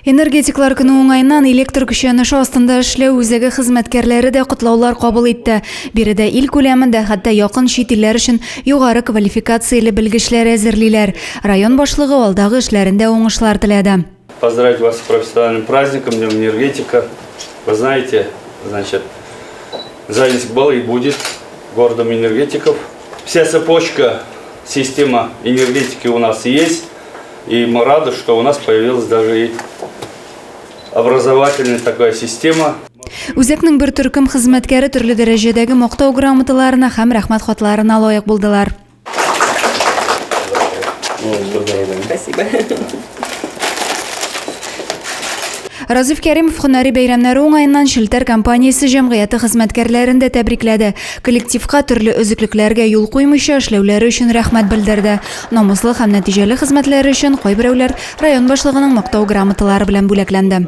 Энергетиклар көне уңаеннан электр көчәнеше астында эшләү үзәге хезмәткәрләре дә котлаулар кабул итте. Биредә ил күләмендә, хәтта якын чит илләр өчен югары квалификацияле белгечләр әзерлиләр. Район башлыгы алдагы эшләрендә уңышлар теләде. Поздравить вас с профессиональным праздником, Днем энергетика. Вы знаете, значит, Заринск был и будет городом энергетиков. Вся цепочка, система энергетики у нас есть. И мы рады, что у нас появилась даже и образовательная такая система. Үзәкнең бер төркем хезмәткәре төрле дәрәҗәдәге мактау грамоталарына һәм рәхмәт хатларына лаек булдылар. Спасибо. Разиф Кәримов һөнәри бәйрәмнәре уңаеннан Челтәр компаниясе җәмгыяте хезмәткәрләрен дә тәбрикләде. Коллективка төрле өзеклекләргә юл куймыйча эшләүләре өчен рәхмәт белдерде. Намуслы һәм нәтиҗәле хезмәтләре өчен кайберәүләр район башлыгының мактау грамоталары белән бүләкләнде.